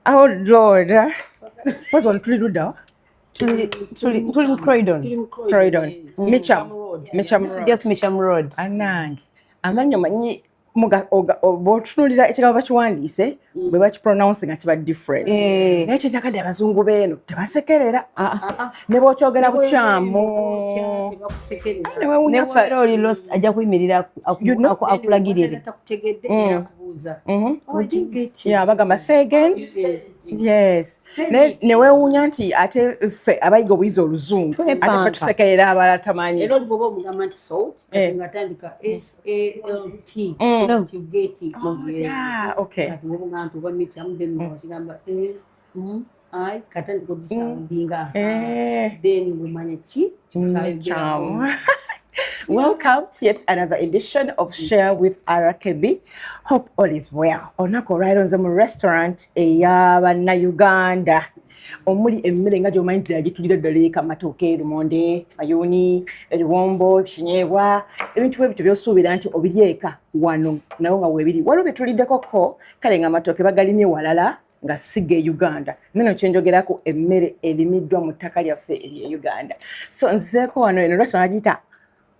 Oh Lord. First one, tuli ludda. Tuli mu Croydon. Croydon. Mitcham. Mitcham Road. Just Mitcham Road. Anange. Amannya omanyi bw'otunuulira ekigambo bakiwandiise, bwe bakipronounce nga kiba different. Naye kyenjagadde, abazungu beeno tebasekerera ne bw'okyogera bukyamu. Ne bw'obeera oli lost, ajja kuyimirira akulagirire. Yeah, bagamba, "Say again." Yes. Naye ne weewuunya nti ate ffe abayiga obuyizi oluzungu, ate ffe Twepanka. tusekerera abalala tamanyi. Era oli bwoba omugamba nti salt, kati ng'atandika salt. No. You get it. Oh, yeah, okay. Kati bwoba nti oba Mitcham, then okigamba M I, katandika ogisoundinga. Then ng'omanya ki Mitcham. Welcome to yet another edition of Share with RKB. Hope all is well. Olunaku olwaleero nze mu restaurant ey'Abannayuganda omuli emmere nga gy'omanyi nti agitulira ddala eka: amatooke, lumonde, mayuuni, ebiwombo, ekinyeebwa, ebintu bwe bityo by'osuubira nti obirya eka, wano nawo nga weebiri. Waliwo bye tuliddeko kale nga amatooke bagalimye walala nga si ge Uganda. Neno kyenjogerako, emmere erimiddwa mu ttaka lyaffe erye Uganda. So nzizeeko wano, eno restaurant agiyita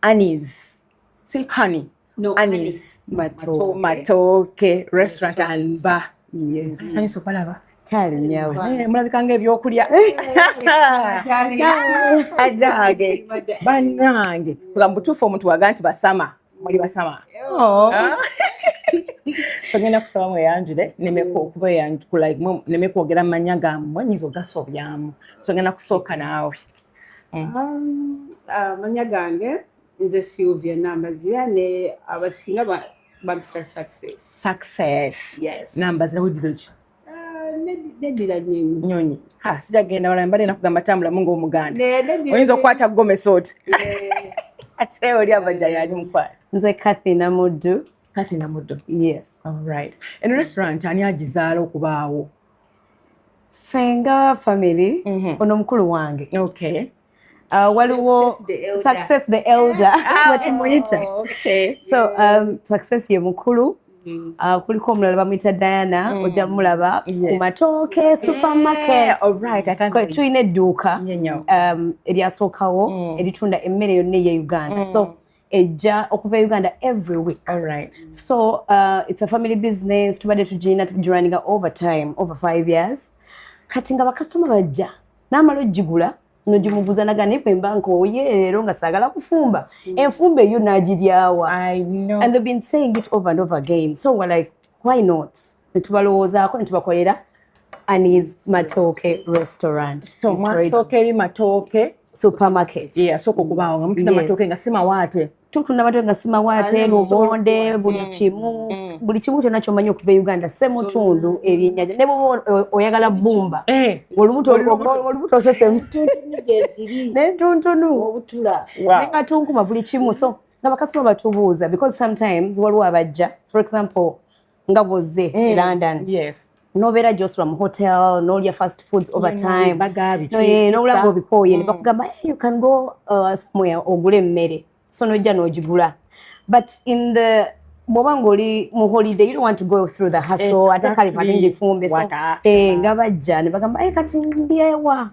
Annie's. Si honey. No, Annie's. Matooke. Matooke Restaurant and Bar. Yes. Sanyusa obalaba. Kale nyawe. Mulabika ng'ebyokulya. Ajange. Bannange. Kuga mu butuufu omuntu waga nti basama. Muli basama. Oh. So ngenda kusaba mweyanjule, nneme okubeyanjula, nneme kwogera mannya gammwe, nyinza ogasobyamu. So ngenda kusooka naawe. Amanya gange nze Sylvia Nambazira, ne abasinga bampita Success. Success. Yes. Nambazira, weddira ki? Ah, neddira Nyonyi. Nyonyi. Ha, sijja kugenda wala, mbadde nakugamba tambulamu ng'Omuganda. Oyinza okukwata gomesi oti. Ate oli abajja yali mukwano? Nze Kathy Namuddu. Kathy Namuddu. Yes. Alright. Eno restaurant ani agizaala okubaawo? Ffe nga family, ono mukulu wange. Waliwo Success the elder. Success the elder bwe tumuyita. So Success ye mukulu. Kuliko omulala bamuyita Diana, ojja mulaba ku Matooke Supermarket. Yeah, all right. I can't wait. Tulina edduuka Nnyo. Eryasookawo eritunda emmere yonna eya Uganda. So ejja okuva e Uganda every week. All right. So it's a family business. Tubadde tugirina, tugirunninga over time, over 5 years. Kati nga bakasitoma bajja n'amala ogigula nogimuguza naga, naye bwe mba nkooye leero nga saagala kufumba, enfumba eyo n'agiryawa. I know. And they've been saying it over and over again, so we're like, why not? Ne tubalowoozaako ne tubakolera Annie's Matooke Restaurant. So mwasooka eri Matooke Supermarket. Ye yasooka okubaawo nga mutunda matooke nga si mawaate. Tutunda matooke nga simawaate, lumonde, buli kimu, buli kimu kyonna kyomanyi okuva e Uganda, semutundu, ebyennyanja, ne bwoba oyagala bbumba, olubuto osesemu nentuntunu Obutula. Nekatunkuma, buli kimu. So nga bakasoma batubuuza, because sometimes waliwo abajja, for example nga bwozze e London, nobeera gyosula mu hotel, nolya fast foods over time. Baga biki, Nolaba pizza. Obikooye ne bakugamba, "Hey, you can go somewhere ogule emmere." So nojja n'ogigula, but in the bw'oba ng'oli mu holiday, you don't want to go through the hustle, ate kale fate ngifumbe. So Wata. Nga bajja ne bagamba, "Hey, kati ndyewa?"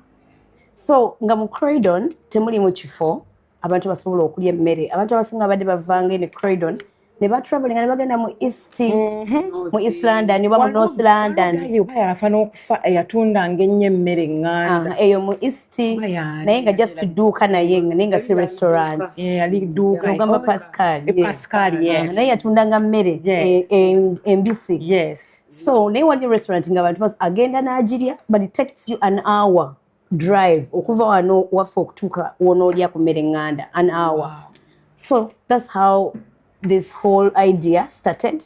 So nga mu Croydon temulimu kifo abantu basobola okulya emmere. Abantu abasinga badde bavanga ene Croydon ne batravelinga ne bagenda mu East, mu East London oba mu North London. Oba yafa n'okufa, eyatundanga ennyo emmere eŋŋanda. Aha, eyo mu East. Oba yaani? Naye nga just dduuka, naye nga si restaurant. Yeah, yali dduuka. Ogamba Pascal. Eh, Pascal, yes. Aha, naye yatundanga mmere embisi. So naye wali restaurant nga abantu agenda n'agirya, but it takes you an hour drive okuva wano waffe okutuuka wonoolya ku mmere eŋŋanda, an hour. So that's how this whole idea started.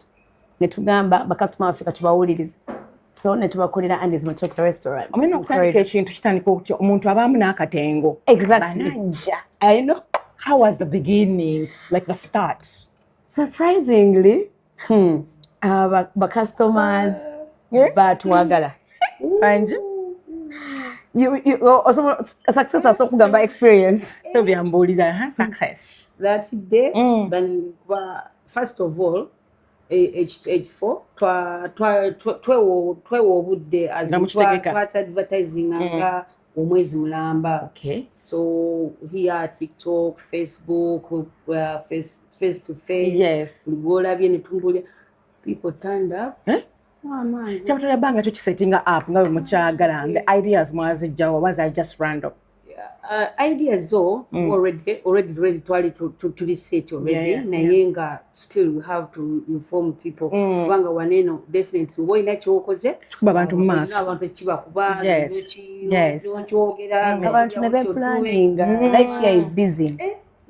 Ne tugamba bakasitoma baffe katubawulirize, so ne tubakolera Annie's Matooke Restaurant. Omulina okutandika ekintu, kitandika okutya, omuntu abaamu n'akatengo. Exactly. Banajja. I know. How was the beginning, like the start? Surprisingly, ba customers batwagala. Bangi. Success asobola okugamba experience. So byambuulira, huh? Success. That day, kuba first of all Ekifo twewa obudde, as Nga in mukitegeka. Twaki advertising nga omwezi mulamba. So here, TikTok, Facebook, face to face, buli gwolabye netumbulya, people turned up. Eh? Amaanyi. Kyabatwala ebbanga kyo kisettinga up nga bwe mukyagala? The ideas mwazijjawo oba za just random? Ideas zo already ready, twali tuli set already, naye nga still we have to inform people, kubanga waneeno definitely oba olina kyokoze, kikuba abantu mu maaso. Abantu ekibakuba nkyogera. Abantu ne beplanninga. Life here is busy.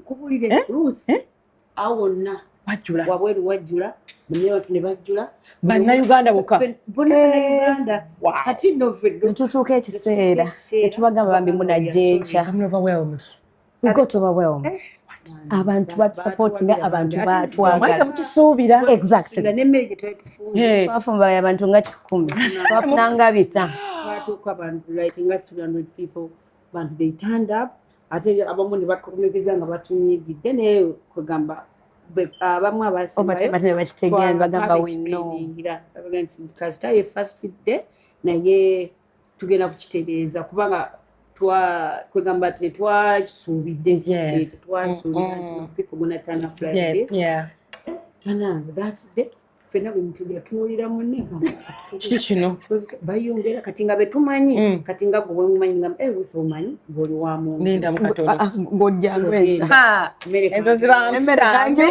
Nkubulire, Ruth, Eh? awo wonna Wajjula. Wabweru wajjula, bonna abantu ne bajjula. Bannayuganda bokka? Bonna Bannayuganda. Kati nno ffe Ne tutuuka ekiseera ne tubagamba, bambi munajja enkya. I'm overwhelmed. We got overwhelmed. Abantu batusupportinga, abantu Mwali batwagala. temukisuubira. Exactly. Nga n'emmere gye twali tufumbye, Twafumba abantu nga 100, twafunanga bita. Twatuuka abantu like nga 300 people. Bantu they turned up, ate abamu ne bakomekeza nga batunyigidde, naye kwegamba abamu abasembayo Ate ne bakitegeera ne bagamba, "We know." twabaexplainingira. Babaga nti kasita ye first day, naye tugenda kukitereeza, kubanga kwegamba tetwakisuubidde. Tetwasuubira nti people gonna turn up like this. Banange, that day ffenna bwe mutulya tuwulira munne. Kiki kino? Bayongera kati nga betumanyi. Kati nga gwe bwemumanyi nga, Ruth, omanyi ng'oli wa muntu. Linda mukatono. Ah, ah, ng'ojjangu. Ha! Ezo ziba mpisambi.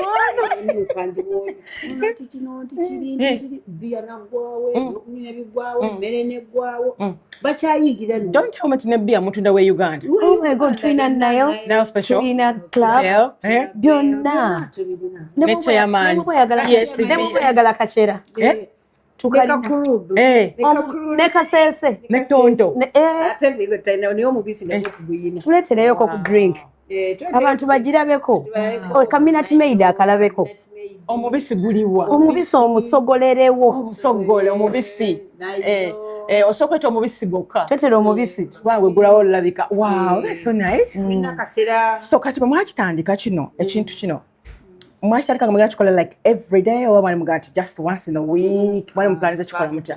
Nti kino, nti kiri, nti kiri, bbiya naggwawo, ebyokunywa biggwawo, emmere neggwawo, bakyayingira nno. Don't tell me nti nebbiya mutunda we Uganda. Oh my God, tulina Nile, Now special. Tulina Club, Well, eh? byonna. Tubirina. Ne chairman. Ne bw'oba oyagala- Yes, ne bw'oba oyagala kashera. Eh? Tukalina. Eh, Ne kasese. Ne tonto. Naye omubisi nga tuguyina. Tuleetereyoko ku drink. Abantu bagirabeko. Oh, ka Minute Maid akalabeko. Omubisi guliwa? Omubisi omusogolerewo. Omusogole omubisi. Eh, eh, osooka kweta omubisi gwokka. Tetera omubisi. Waawe gulawo olulabika. Wow, that's so nice. Nakasera. So kati bwe mwakitandika kino, ekintu kino mwakitandika nga mugenda kikola like every day, oba mwali mugamba nti just once in a week? Mwali muplaniza kikola mutya?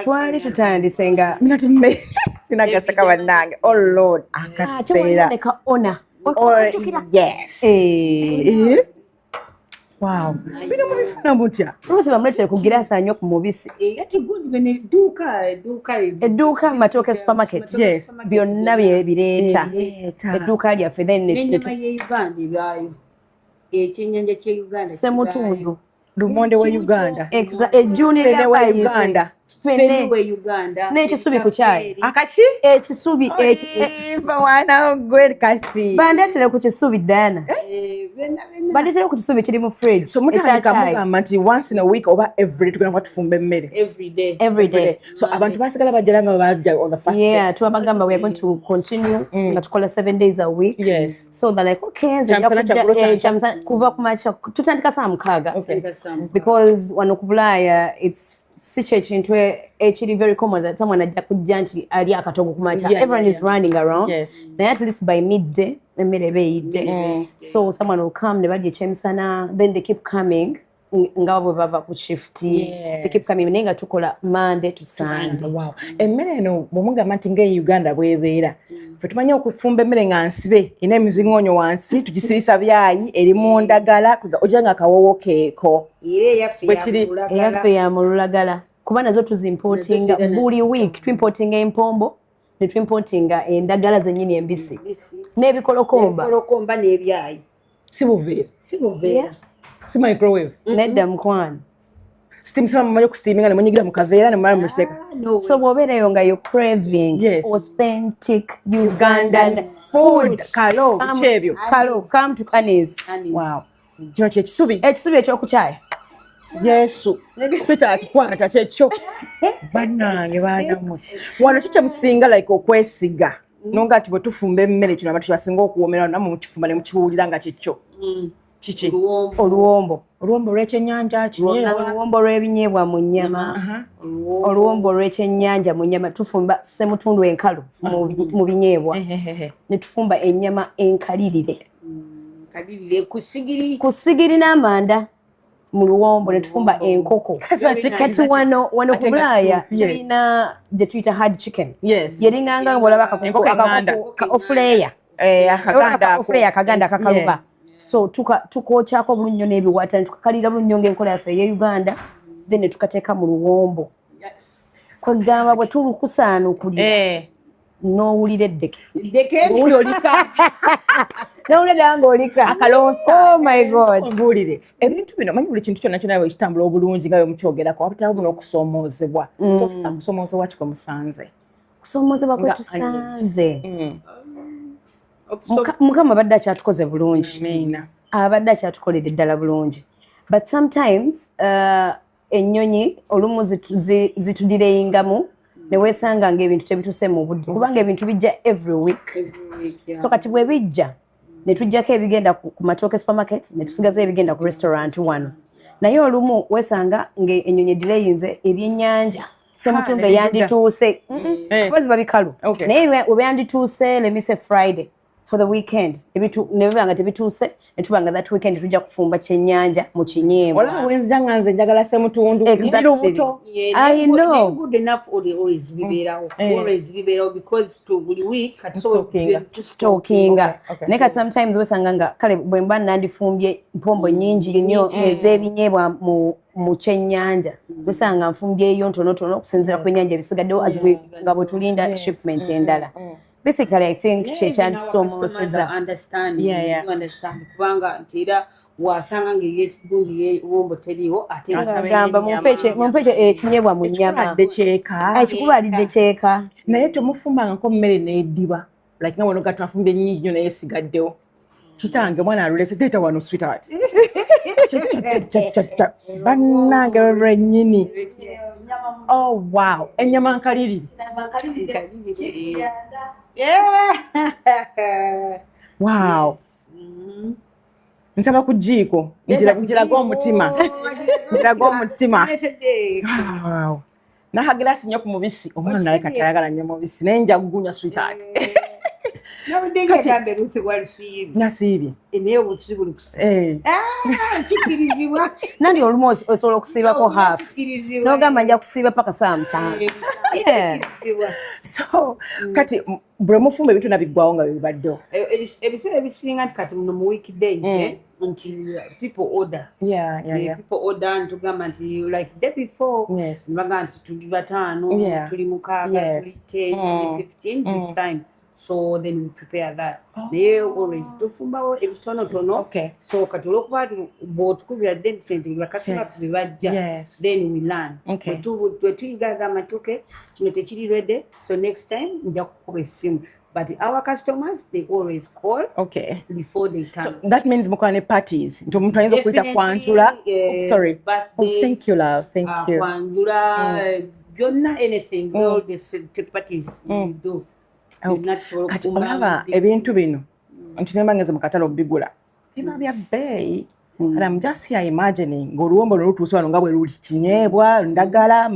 Twali tutandise nga Minute Maid sinagaseka bannange. Oh Lord, akaseera. Leka ona. Or, yes. Eh. Eh? Wow, bino mubifuna mutya? Ruth bamuleetere ku girasi anywe ku mubisi. Ati gundi bene dduuka edduuka. Edduuka Matooke Supermarket. Byonna bye bireeta. Ereeta. Edduuka lyaffe then N'ennyama ye Uganda ebaayo, ekyennyanja kye Uganda. Semutundu. Lumonde wa Uganda. Ejjuuni Ffene wa lya Uganda. Ffene. We Uganda. N'ekisubi ku kyayi. Akaki. Ekisubi Iva mwana gwe kasi. Bandeetere ku kisubi, Diana. Bandeetere ku kisubi kiri mu fridge. So mutandika ekya mugamba nti once in a week oba every tugenda kuba tufumba emmere? Every day. Every day. So abantu basigala bajjala nga bajja on the first day? Yeah, tubagamba we are going to continue nga tukola 7 days a week. So they're like, okay, nze nja Kyamisana, kujja- kyaggulo, kyankya. kyamisana, kuva ku makya tutandika saa 6, because wano ku Bulaaya it's si kyekintu ekiri very common that someone ajja kujja nti ali akatogo ku makya. Everyone is running around, naye at least by midday emmere eba eyidde. So someone will come ne balya ekyemisana, then they keep coming nga bwe bava ku shift. They keep coming, naye nga tukola Monday to Sunday. Wow. Emmere eno bwemugamba nti ngae Uganda bwebeera, ffe tumanyi okufumba emmere nga nsibe, erina emizingoonyo wansi, tugisibisa byayi, eri mu ndagala, ogira nga akawowo keeko. Era eyaffe Bwe kiri- yamulagala. Eyaffe ya mu lulagala, kuba nazo tuzimportinga buli week. Tuimportinga empombo ne tuimportinga endagala zennyini embisi n'ebikolokomba. Ebikolokomba n'ebyayi. Si buveera? Si buveera. Si microwave? Nedda mukwano. Steam, sima mumanyi okusteaminga ne munyigira mu kaveera ne mumala mukiteeka? Ah, no. So bw'obeereyo nga you craving authentic Ugandan food, kalo Come- kyebyo. Kalo, come to Annie's. Wow, kino kyekisubi? Ekisubi ekyokukyaya. Yesu Peter akikwata kyekyo. Bannange, baanamwe, wano ki kyemusinga like okwesiga nonga nti bwe tufumba emmere kino abantu kyebasinga okuwomerwa, nammwe mukifumba ne mukiwulira nga kyekyo kiki? Oluwombo. Oluwombo. Oluwombo olw'ekyennyanja kinyeebwa? Oluwombo lw'ebinyeebwa mu nnyama, oluwombo olw'ekyennyanja mu nnyama. Tufumba semutundu enkalu mu binyeebwa, ne tufumba ennyama enkalirire. Kalirire ku sigiri. Ku sigiri n'amanda. Mu luwombo ne tufumba enkoko. Kati wano ku Ate nga Bulaaya kituufu, yes. tulina gye tuyita hard chicken. Yeringanga ng'olaba Enkoko eŋŋanda. Ofuleeya. Eh, akaganda ako. Ofuleeya akaganda akakaluba. So tukookyako bulungi nnyo n'ebiwata ne tukakalira bulungi nnyo ng'enkola yaffe ey'e Uganda, then ne tukateeka mu luwombo. Kwegamba bwe tulukusaanukulira n'owulira eddeke. Ddeke. Owulira olika. N'owulira ddala ng'olika. Akaloosa. Oh my God. Mbuulire, ebintu bino, manyi buli kintu kyonna kyonna bwe kitambula obulungi nga bwe mukyogerako, wabitawo buno okusoomoozebwa. So fa kusoomoozebwa ki kwe musanze? Okusoomoozebwa kwe Nga tusanze, Okuso- Mukama abadde akyatukoze bulungi. Amiina. Abadde akyatukoledde ddala bulungi, but sometimes ennyonyi olumu zitudireyingamu ne weesanga ng'ebintu tebituuse mu budde, kubanga ebintu bijja every week. Every week, yeah. So kati bwe bijja ne tujjako ebigenda ku Matooke Supermarket ne tusigaza ebigenda ku restaurant wano, naye olumu weesanga ng'ennyonyi edireyinze ebyennyanja semutumbe ne bijja. yandituuse. Kuba biba bikalu. Naye we yandituuse, let me say Friday for the weekend, ne biba nga tebituuse, ne tuba nga that weekend tujja kufumba kyennyanja mu kinyeebwa. Olaba bwenzija nga nze njagala semutundu. Exactly. Lubuto. Yeah, I know. naye good enough always bibeerawo. Always bibeerawo because to buli week kati so Stockinga. Stockinga. Okay. Naye kati sometimes wesanga nga kale bwe mba nandifumbye mpombo nnyingi nnyo ez'ebinyeebwa mu kyennyanja, wesanga nfumbyeyo ntonotono okusinziira ku ennyanja ebisigaddewo as nga bwe tulinda shipment endala. Basically, I think Yeah, kye even our customers kyantusoomooseza. are understanding. They do understand kubanga nti era wasanga ng'eyegundi wombo teriiwo ate Asaba gamba ennyama. mumpe ekinyeebwa mu nnyama. Ekikuladde kyeka. Ekikubalidde kyeka. Naye temufumbangako mmere n'eddiba, like nga wano ga twafumbye nnyingi nnyo naye esigaddewo, kitange mwana alulese, teeta wano, sweetheart. Cha, cha, cha, cha. Bannange lwennyini. Oh wow, ennyama nkalirire. Wow, nsaba ku jjiiko ngiraga omutima, ngiraga omutima. Wow, nakagirasi nnyo ku mubisi. Omwana naye kati ayagala nnyo mubisi, naye nja kugunya, sweetheart. Nabadde ngagambe Ruth walisiibye. Nasiibye. Naye obusi buli kusa. Eh. Kikirizibwa. Nandi olumu osobola okusiibako half. Kikirizibwa. N'ogamba nja kusiiba paka saa 7. Yeah. Kikirizibwa. So kati bwe mufumba ebintu nabiggwawo nga bebibaddewo? Ebiseera ebisinga nti kati muno mu weekdays, nti people order. People order ntugamba nti like day before nibagamba nti tuli 5, tuli 6, tuli 10, tuli 15 this time, so then we prepare that. Naye always tufumbawo ebitonotono. So kati olwokuba bw'otukubira then ffe nti bakasitoma baffe bajja, then we learn. Bwe tuyiga gamba nti okay, kino tekiri ready, so next time nja kukuba essimu, but our customers, they always call before they So come. that means mukola ne parties, nti omuntu ayinza okuyita Definitely, kwanjula? Oh, sorry. Oh, birthdays, thank you, love, thank you. Kwanjula, byonna, anything, all the parties we do. Byonna tusobola Kati okufumba olaba ebintu bino nti nemba ngenze mu katale obigula biba bya bbeeyi. And I'm just here imagining ng'oluwombo luno lutuuse wano nga bwe luli, kinyeebwa, ndagala,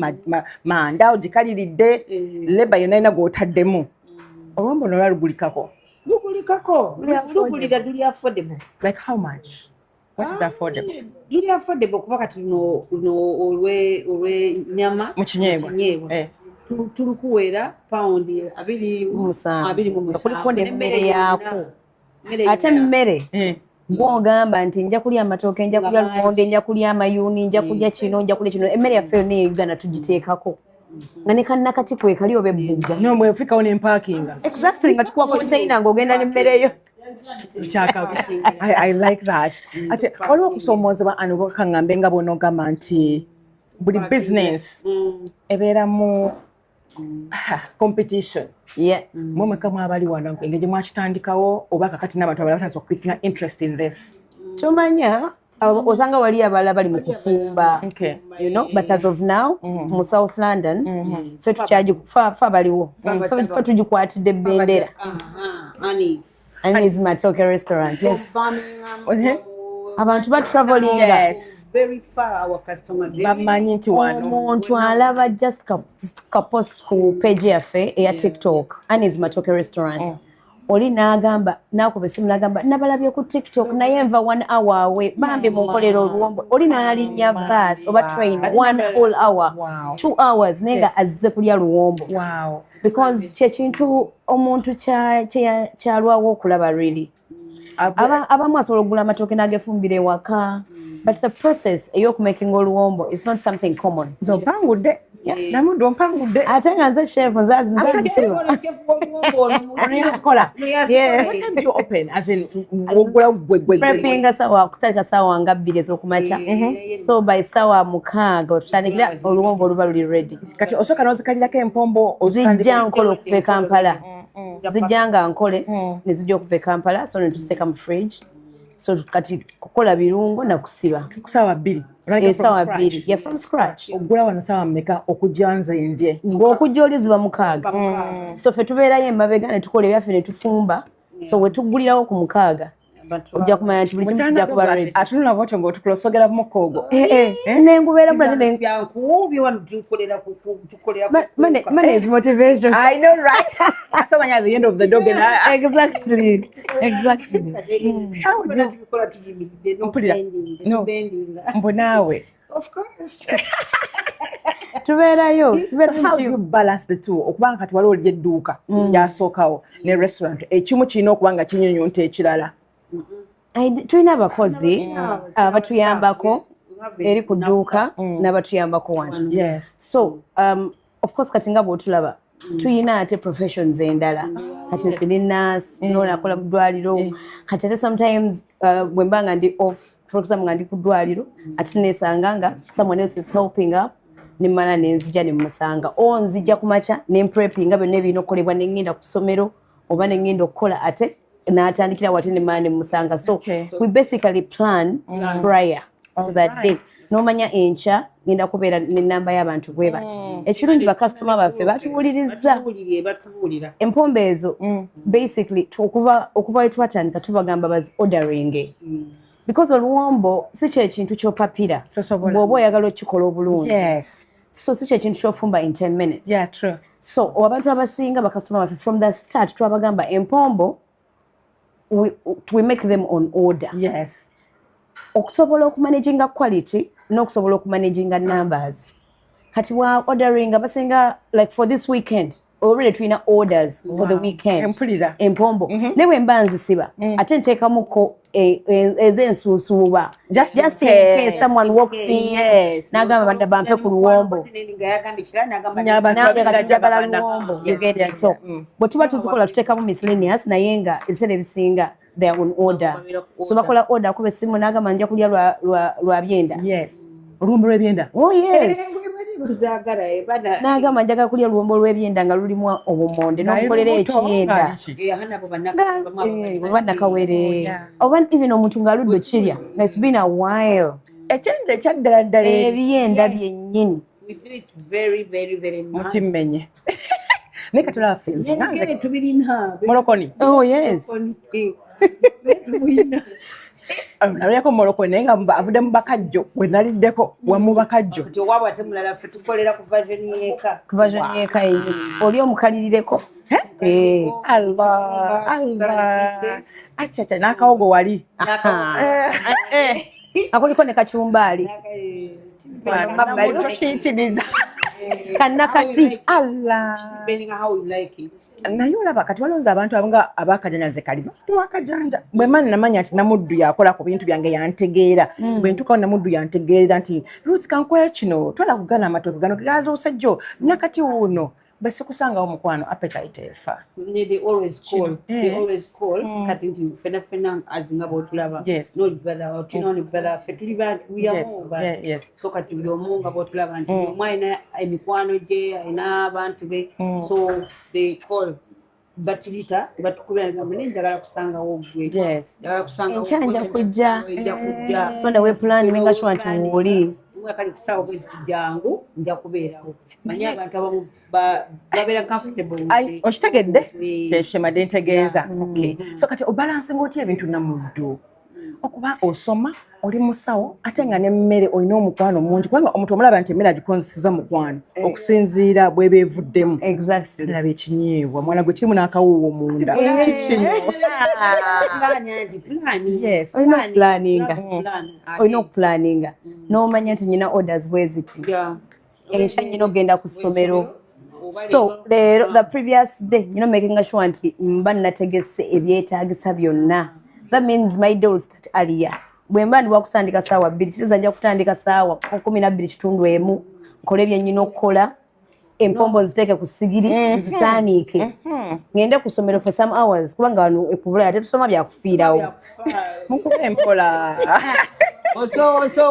manda ogikaliridde, labour yonna yina gw'otaddemu, oluwombo luno lwalugulikako? Lugulikako, lugulira, luli affordable. Like how much? What is affordable? Luli affordable kuba kati luno olw'ennyama Mu kinyeebwa. Kinyeebwa. Tulukuweera pawundi 27. 27. Kuliko n'emmere yaako. Emmere Ate yonna. mmere gwogamba nti nja kulya amatooke, nja kulya Nga lumonde, nja kulya amayuuni, nja kulya kino, nja kulya kino, emmere yaffe yonna eya Uganda tugiteekako nga ne kannakati kwekali oba ebbugga. No mwefikawo nempakinga. Exactly, nga tukuwa container ng'ogenda n'emmere yo. Kyakabi. I like that. Ate waliwo okusoomoozebwa ano kaŋŋambe nga bw'onoogamba nti buli business ebeeramu competition. Mwe mwekka mwabali wano engeri gye mwakitandikawo, oba kakati n'abantu abalala batandise okupickinga interest in this? Tomanya, osanga wali abalala bali mu kufumba. But as of now mu South London ffe tukyagi fa baliwo. Ffe tugikwatidde bendera. Aha, Annie's. Annie's Matoke Restaurant, yes. Birmingham, Abantu batravelinga. Very far, our customer. Bamanyi nti wano Omuntu alaba just ka post ku page yaffe eya TikTok, Annie's Matoke Restaurant. Oli n'agamba, n'akuba essimu n'agamba, "Nabalabye ku TikTok, naye nva one hour away, bambi munkolera oluwombo." Oli n'alinnya bus oba train one whole hour, 2 hours, naye nga azze kulya luwombo because kyekintu omuntu kyalwawo okulaba really. Abamu asobola okugula amatooke n'agefumbira ewaka, but the process ey'okumakinga oluwombo is not something common. Nze ompangudde, Namuddu, ompangudde. Ate nga nze chef, nzazisiba. Olina. What time do you open? As in, woggula gwe gwe gwe? Preppinga sawa kutandika sawa nga 2 ez'okumakya, so by sawa 6 otutandikira, oluwombo oluba luli ready. Kati osooka n'ozikalirako empombo? Zijja nkola okuva e Kampala, zijja nga nkole ne zijja okuva e Kampala, so ne tuziteeka mu fridge. So kati kukola birungo nakusiba. Ku saawa 2? Esaawa 2, yeah, from scratch. Oggula wano saawa mmeka okujja nze ndye? Ng'okujja oli ziba 6, so ffe tubeerayo emabega ne tukola ebyaffe ne tufumba. So we tuggulirawo ku 6, ojja kumanya nti buli kimu kijja kuba ready. Atunula bwotyo ng'otukula osogera mukka ogwo. Eh, eh, nengubeeramu ate Byankuubi wano tukolera tukolera. Money is motivation. I know, right? So at the end of the dog and I, Exactly. How would you Tubikola tuyimiridde. Mpulira. No. Nobendinga. Mbu naawe. Of course. Tubeerayo. So how do you balance the two, okubanga kati waliwo oli edduuka lyasookawo ne restaurant, ekimu kirina okuba nga kinyunyunta ekirala? Tulina abakozi abatuyambako eri ku dduuka n'abatuyambako wano. So of course kati nga bw'otulaba, tuyina ate professions endala. Kati nze ndi nurse, nonakola mu ddwaliro. Kati ate sometimes bwe mba nga ndi off, for example nga ndi ku ddwaliro, ate nesanga nga someone else is helping up, nemala nenzija nemusanga o nzija ku makya nemprepinga byonna ebirina okukolebwa, nengenda ku ssomero oba nengenda okukola, ate n'atandikira wate nemala nemusanga. So we basically plan prior to that day, n'omanya enkya ngenda kubeera nenamba y'abantu bwe bati. Ekirungi bakasitoma baffe batuwuliriza. Batubuulire, batubuulira. Empombo ezo basically okuva we twatandika tubagamba bazi ordering because oluwombo si kyekintu kyopapira. Tosobola. Bw'oba oyagala okukikola obulungi, so si kyekintu kyofumba in 10 minutes. Yeah, true. So abantu abasinga, bakasitoma baffe, from the start twabagamba empombo we make them on order okusobola okumanaginga quality n'okusobola okumanaginga numbers. Kati wa ordering abasinga, like for this weekend already tulina orders for the weekend. Empulira. Empombo naye bwe mba nzisiba ate nteekamuko ez'ensuusuuba Just in just in case case. someone walks in n'agamba, "Badda bampe ku luwombo." N'abantu Nange babiri kati njagala babana. luwombo. You get it? So bwe tuba tuzikola tuteekamu miscellaneous, naye nga ebiseera ebisinga they are on order. So bakola order, akuba essimu n'agamba, "Nja kulya lwa byenda." Yes, oluwombo lw'ebyenda. Oh yes. Tuzaagala bana. N'agamba, "Njagala kulya luwombo lw'ebyenda nga lulimu obumonde," n'omukolera ekyenda. Oba nakawere oba even omuntu ng'aludde okirya nga it's been a while. Ekyenda ekyaddala ddala eri. Ebyenda byennyini. Mukimmenye, naye katulaba ffe nze nga nze Tubirina. Molokoni. Oh yes. Nalyako molokoni naye nga avudde mu bakajjo, we naliddeko wamu bakajjo. Owaabwe ate mulala, ffe tukolera ku version y'eka. Ku version y'eka yennyini, oli omukalirireko. Eh. Allah Allah, acaca n'akawogo wali. Akuliko ne kacumbaali. Tokiyitiriza. Kannakati. Allah. Depending on how you like it. Naye olaba kati walonze abantu abo nga abakajanja, nze kali wakajanja bwe mani namanya nti Namuddu yakola ku bintu byange, yantegeera. Bwe ntuukawo Namuddu yantegeerera nti, "Ruth, kankola kino, twala kugana amatooke gano gazuuse jjo nakati wuuno." Bwe sikusangawo mukwano, appetite efa. They always call. They always call. Kati nti fena fena azinga bw'otulaba. No brother, tulina ne brother, ffe tuli bantu, we are more of us. So kati buli omu nga bw'otulaba nti buli omu alina emikwano gye, alina abantu be. So they call. Batuyita, batukubira gamba, "Naye njagala kusangawo gwe. Njagala kusangawo Enkya gwe, nja kujja." Nja kujja. So ne we plan sure nti wooli. Kali kusaawa bwezi jangu, nja kubeerawo. Manyi abantu abamu babeera comfortable with Okitegedde? Eh. Kyekimadde ntegeeza. Okay. So kati obalansinga otya ebintu, Namuddu? Okuba osoma, oli musawo, ate nga n'emmere olina omukwano mungi, kubanga omuntu omulaba nti emmere agikozeseza mukwano okusinziira bweba evuddemu. Laba ekinyeebwa, mwana gwe, kirimu n'akawuuwo munda. Kikinyo. Olina okuplanninga, olina okuplanninga n'omanya nti nyina orders bwe ziti, enkya nyina okugenda ku ssomero, so leero, the previous day, nyina making sure nti mba nategese ebyetaagisa byonna. That means my day will start earlier. Bwe mba ndi wakutandika saawa 2, kitegeeza nja kutandika saawa 12:15, nkole bye nyina okukola, empombo nziteeke ku sigiri, nzisaaniike, ngende ku ssomero for some hours, kubanga wano ekubulaya tetusoma byakufiirawo. Mukube empola.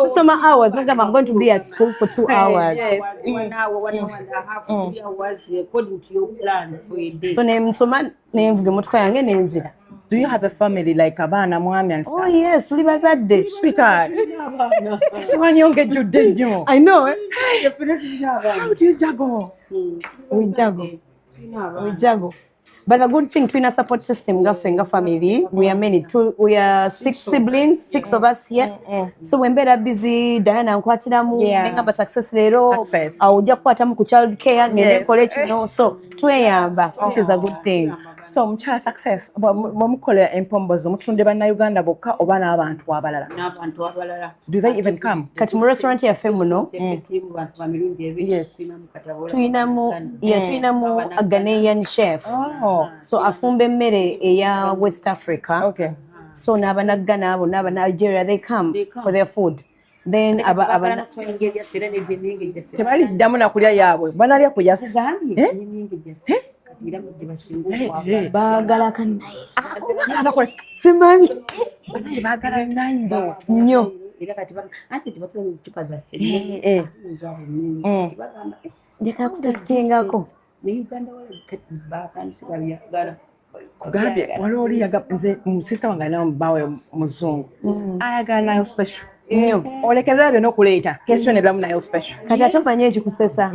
Tusoma hours, nagamba I'm going to be at school for 2 hours. One hour, one hour and a half, 3 hours, according to your plan for a day. So nensoma, nenvuga emotoka yange, nenzira. Do you have a family, like abaana, mwami and Oh stuff? yes, tuli bazadde. Sweetheart, esiwani ongejjudde nnyo. I know, eh? How do you juggle? We juggle, we juggle. But the good thing, tulina support system ngaffe nga family. We are many. Two, we are six siblings, six of us here. So wembeera busy, Diana nkwatiramu, nengamba Success leero Success. awo ojja kukwatamu ku child care, ngende nkole kino. So tweyamba, which is a good thing. So mukyala Success, bwe mukola empombozo, mutunde bannayuganda bokka oba n'abantu abalala? N'abantu abalala. Do they even come? Kati mu restaurant yaffe muno Ffe tulimu bantu ba mirundi ebiri. Tulinamu katabola. Tulinamu, yeah, tulinamu a Ghanaian chef. Oh, So afumba emmere eya West Africa. So n'abanaggana abo n'abanigeria, they come They come. for their food. Then aba, aba, Tebaliddamu nakulya yaabwe, banalya ku yaffe. Tugambye Eh? n'emyenge gyaffe kati era gye basinga okwagala. Baagala kanayi. Bakola Simanyi. Banaye baagala Nile. Nnyo. Era kati anti tebatula ecupa zaffe zaabwe nnungi. Kati bagamba, "Eh, Njagala kutesitingako." Ne Uganda wala kati batandise babyagala. Kugambye waliwo oli nze musista wange alina bbaawe muzungu, ayagala Nile Special. Nnyo. Olekerera byonna okuleeta kesyo nebiramu Nile Special. Kati ate omanye ekikusesa,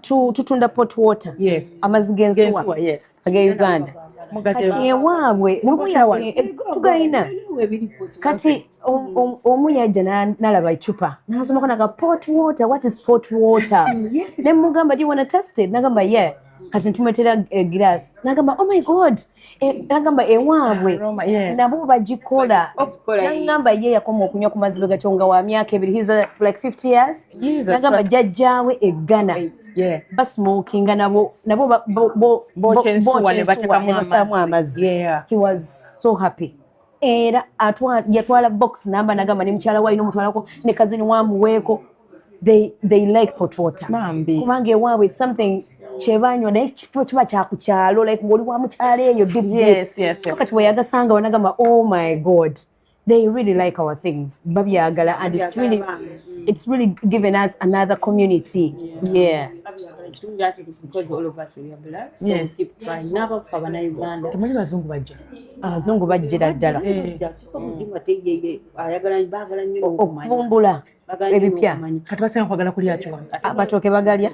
tutunda pot water, amazzi g'ensuwa Gensuwa, yes. ag'e Uganda. Mugatera. Kati ewaabwe Mugotera wano. Tugayina. Kati omu yajja n'alaba ecupa, n'asomako naga, "Pot water, what is pot water?" Ne mugamba, "Do you wanna test it?" Nagamba, "Yeah." Kati ntumetera glass, nagamba, "Oh my God." Nagamba ewaabwe Aroma, yes. nabo bagikola. Bagikola, yes. Nagamba ye yakoma okunywa ku mazzi gatyo nga wa myaka 2. He's like 50 years. Jesus Nagamba Christ. jjajjaawe e Ghana basmokinga nabo, nabo Bookya ensuwa bookya ne ensuwa bateekamu ne bassaamu amazzi. amazzi. He was so happy. Era yatwala box namba, nagamba ne mukyala we alina omutwalako, ne cousin wamuweeko. They like pot water. Bambi. Kubanga ewaabwe it's something kyebanywa, naye kiba kyakukyalo, like ng'oli wa mukyalo eyo deep deep. Yes. Kati bwe yagasanga wanagamba, "Oh my God." They really like our things, babyagala, and it's really given us another community, yeah. Ekirungi ati because all of us, we are black, so we keep trying n'abafa bannayuganda. Temuli bazungu bajja? Abazungu bajjira ddala. Omuzungu ate yeye ayagala, baagala nnyo n'okumanya. Okuvumbula Baagala nnyo ebipya. n'okumanya. Kati basinga kwagala kulya ki wano? Amatooke bagalya.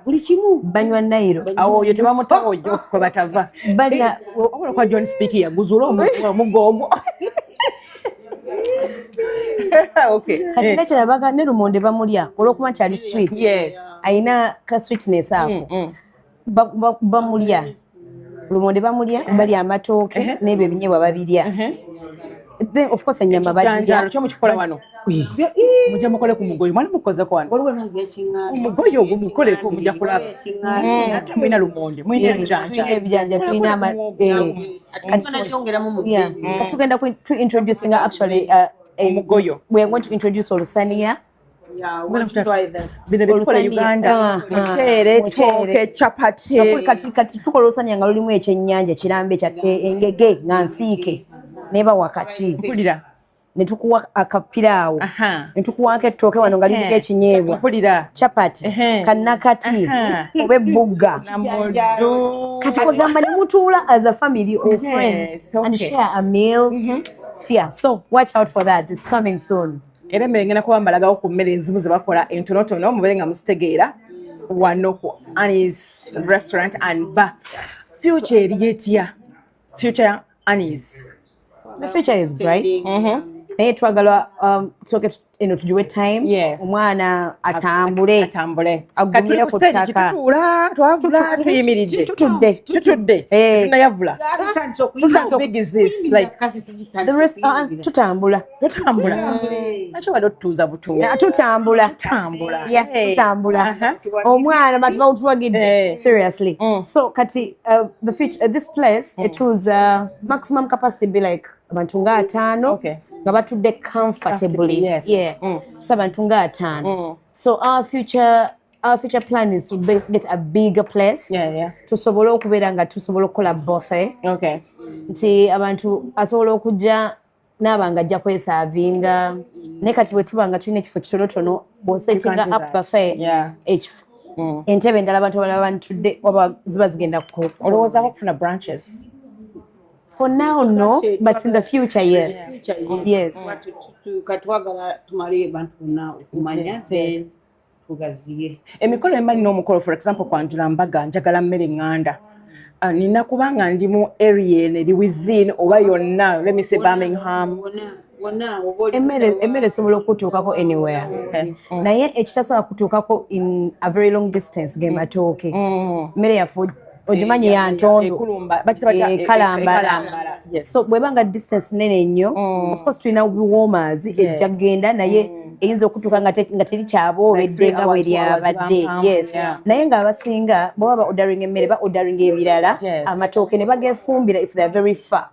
Buli kimu. Banywa Nile. Awo oyo tebamutawo oyo kwe batava. Balya. Wabula kwa John Speak yaguzula omuggo ogwo. Okay. Kati nekirabaga ne lumonde bamulya olwokuba nti ali sweet. Ayina ka sweetness ako. Bamulya lumonde, bamulya, balya amatooke n'ebyo ebinyeebwa babirya. Then of course ennyama Ekijanjaalo bagirya. kyo mukikola wano? Mujja mukole ku mugoyo, mwali mukozeko wano? Waliwo nange ekiŋŋaani. Omugoyo ogwo mukoleko, mujja kulaba. Ate mulina lumonde, mulina Tulina ebijanja. Ebijanja tulina Kyongeramu mu yeah. Kati tugenda to introducing actually Omugoyo. We are going to introduce olusaniya. Bino byetukola Olusaniya. Uganda. Muceere, Muceere. tooke, chapati. Kati tukola olusaniya nga lulimu ekyennyanja kirambe kya engege nga nsiike neba wakati. Mpulira. Ne tukuwa akapiraawo, ne tukuwako ettooke wano nga liriko ekinyeebwa, Mpulira. chapati, kannakati oba ebbugga. Namuddu. Kati kwegamba ne mutuula as a family or friends and share a meal. Yeah, so watch out for that, it's coming soon. Era emmere ngenda kuba mbalagawo ku mmere ezimu ze bakola entonotono, mubeere nga muzitegeera wano ku Annie's Restaurant and Bar. Future eri etya, future ya Annie's? The future is bright. Naye twagala tusooke eno tugiwe time, omwana atambule. Atambule. Agumire ku ttaka. Tutuula, twavula, tuyimiridde? Tutudde. Tutudde? Eh. Tunayavula? How big is this, like? The rest, tutambula. Tutambula? Lwaki obadde otutuuza butuuza? Yeah, tutambula. Tutambula. Yeah, Hey. tutambula. Omwana batu bawutuwagidde. Seriously. So kati the future, this place, it was maximum capacity be like abantu nga 50 nga batudde comfortably. Yeah. So abantu nga 50. So our future plan is to get a bigger place, tusobole okubeera nga tusobola okukola buffet, nti abantu asobola okujja naaba nga ajja kweservinga. Naye kati bwe tuba nga tulina ekifo kitonotono, bw'osettinga You can't do up that. buffet, ekifo, entebe endala abantu abalala bantudde oba ziba zigenda Olowoozaako okufuna branches? For now, no, but in the future, yes. Katwagala tumale abantu bonna okumanya, then tugaziye. Emikolo emba nina omukolo, for example kwanjula mbaga, njagala mmere ŋŋanda. Ah, nina kubanga ndi mu area eno eri within oba yonna, let me say Birmingham? Wonna oba oli. Emmere esobola okutuukako anywhere, naye ekitasobola kutuukako in a very long distance ge matooke. Emmere yaffe ogimanyi ya ntondo. Ekulumba, bakita batya? Kalambala. Ekalambala, yes. So bwebanga distance nene nnyo, of course tulina warmers, ejja kugenda, naye eyinza okutuuka nga teri kyaboobedde nga bwe lyabadde. Yes, naye ng'abasinga bwe baba ordering emmere, ba ordering ebirala, amatooke ne bagefumbira if they are very far.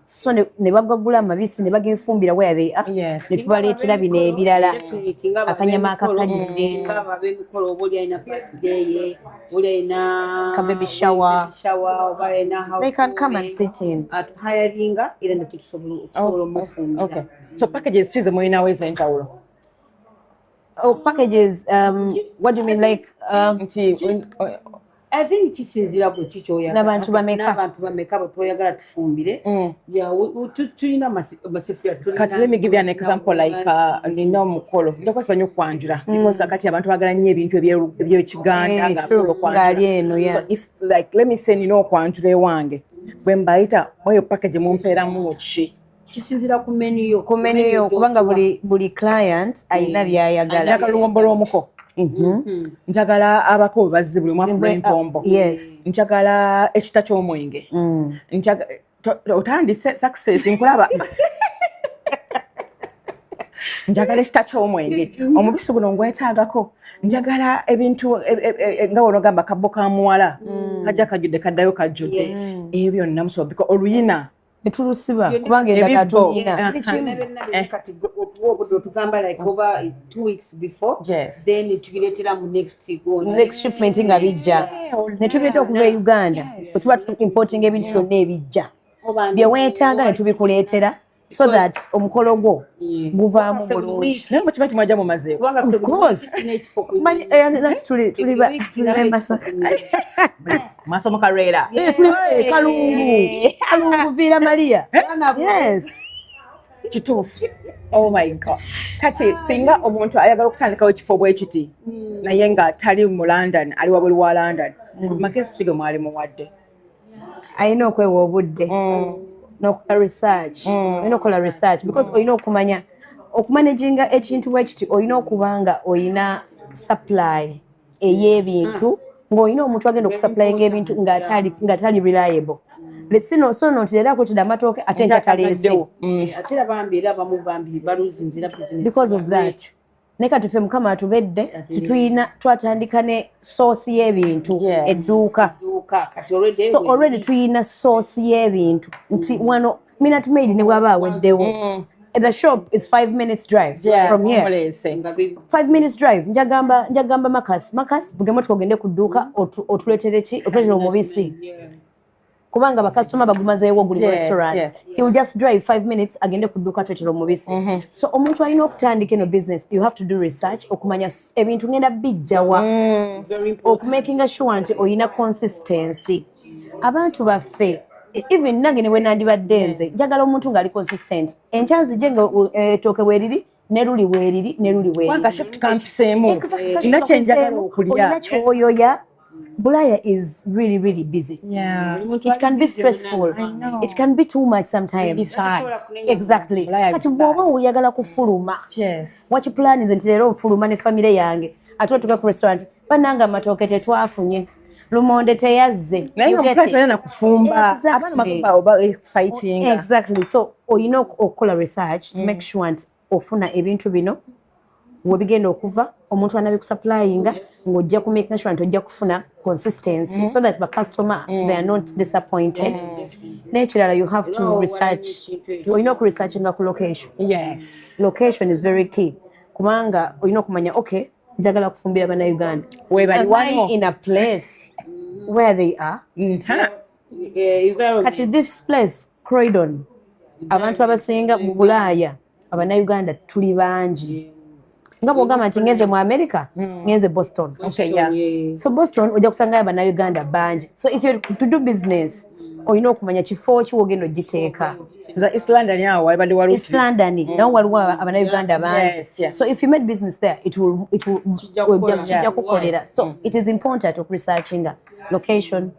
So ne bagagula amabisi ne bagefumbira where they are, ne tubaleetera bino ebirala, akanyama akakalidde. Ab'emikolo, oba oli alina birthday ye, oli alina ka baby shower. Baby shower, oba alina They can come and sit in. Atuhiringa era ne tusobola omufumbira. Okay. So packages ki ze mulinawo ez'enjawulo? Oh, packages, what do you mean, like Nti I think kisinziira bwe kikyoyagala. N'abantu bameka? N'abantu bameka bwe twayagala tufumbire. Yeah, tulina amasifuya. Kati let me give you an example, like nina omukolo, nja kwesiba nnyo okwanjula because kakati abantu baagala nnyo ebintu ebyekiganda Eh, nga true. akola okwanjula. Ng'ali eno, yeah. So if, like, let me say nina okwanjula ewange, bwe mbayita mweyo package mumpeeramu ki? Kisinziira ku menu yo. Ku menu yo, kubanga buli client alina byayagala. Njagala luwombo lw'omuko, njagala abako bwe bazze buli omu afuna empombo, njagala ekita ky'omwenge. Otandise success, nkulaba. Njagala ekita ky'omwenge, omubisi guno ngwetaagako, njagala ebintu nga wonogamba kabbo ka muwala kajja kajjudde, kaddayo kajjudde, ebyo byonna musobola oluyina? Netulusiba kubanga endagala Ebibbo. tulina. Byonna byonna biri. Kati gwe otuwa obudde, otugamba like oba 2 weeks before, then tubireetera mu next go. Next shipment nga bijja, ne tubireeta okuva e Uganda, bwe tuba tu importing ebintu byonna ebijja, bye weetaaga ne tubikuleetera so that omukolo gwo guvaamu bulungi. Naye mukiba timwajja mumazeeko. Of course. Manyi, nati tuli b'e Masaka. Mwasomoka lwera. Eh, tuli Kalungu, Villa Maria, yes. Kituufu. Oh my God. Kati singa omuntu ayagala okutandikawo ekifo bwe kiti naye nga tali mu London, ali wabweru wa London, magezi ki ge mwali muwadde? Alina okwewa obudde n'okola research. Olina okukola research because olina okumanya okumanaginga ekintu bwe kiti. Olina okuba nga olina supply ey'ebintu, ng'olina omuntu agenda okusupplyinga ebintu nga tali reliable. Sino so no nti leero akuletedde amatooke ate enkya taleese. Ate era bambi, era abamu bambi baluzinze era business. Because of that. Naye kati ffe Mukama atubedde, tetulina, twatandika ne source y'ebintu, edduuka. Dduuka kati already. So already tuyina source y'ebintu nti wano Minute Maid ne bwaba aweddewo, the shop is 5 minutes drive from here. Omuleese. Nga 5 minutes drive. Njagamba Makas, vuga emotoka ogende ku dduuka, otuleetere ki, otuleetere omubisi, kubanga bakasitoma bagumazeewo guli mu restaurant. He will just drive 5 minutes agende ku dduuka atuleetere omubisi. So omuntu alina okutandika eno business, you have to do research okumanya ebintu ngenda bijjawa, Very important. okumakinga sure nti olina consistency. Abantu baffe, even nange ne bwe nandibadde nze, njagala omuntu ng'ali consistent. Enkya nzije nga ettooke bweriri, ne luli bweriri, ne luli Kubanga bweriri. shift kampiseemu. Exactly. Nina kyenjagala okulya. Olina kyoyoya. Bulaya is really, really busy. It can be stressful. I know. It can be too much sometimes. Really sad. Exactly. Bulaya Kati is bw'oba oyagala kufuluma, wakiplanize nti leero nfuluma ne famire yange, ate otuuka ku restaurant, bannange amatooke tetwafunye, lumonde teyazze. Naye You nga get mupula it? tolina na kufumba. Exactly. Abaana basumba oba exciting. Exactly. So olina okukola research to make sure nti ofuna ebintu bino webigenda okuva, omuntu anabikusupplyinga, ng'ojja ku make sure nti ojja kufuna consistency so that the customer, they are not disappointed. N'ekirala, you have to Era research, waliwo ekintu ekyo. olina okuresearchinga ku location. Location is very key, kubanga olina okumanya, okay, njagala kufumbira bannayuganda. Webali Am I wano. in a place where they are? Environment. Kati this place, Croydon, abantu abasinga mu Bulaaya, abannayuganda tuli bangi. Nga bwogamba nti ngenze mu America, ngenze Boston. Okay, yeah. So Boston ojja kusangayo abannayuganda bangi. So if you're to do business, olina okumanya kifo ki wogenda ogiteeka. Za East London awo walibadde walungi. East London nawo waliwo abannayuganda bangi. So if you made business there, it will Kijja kukola. kijja kukolera. So it is important okuresearchinga location,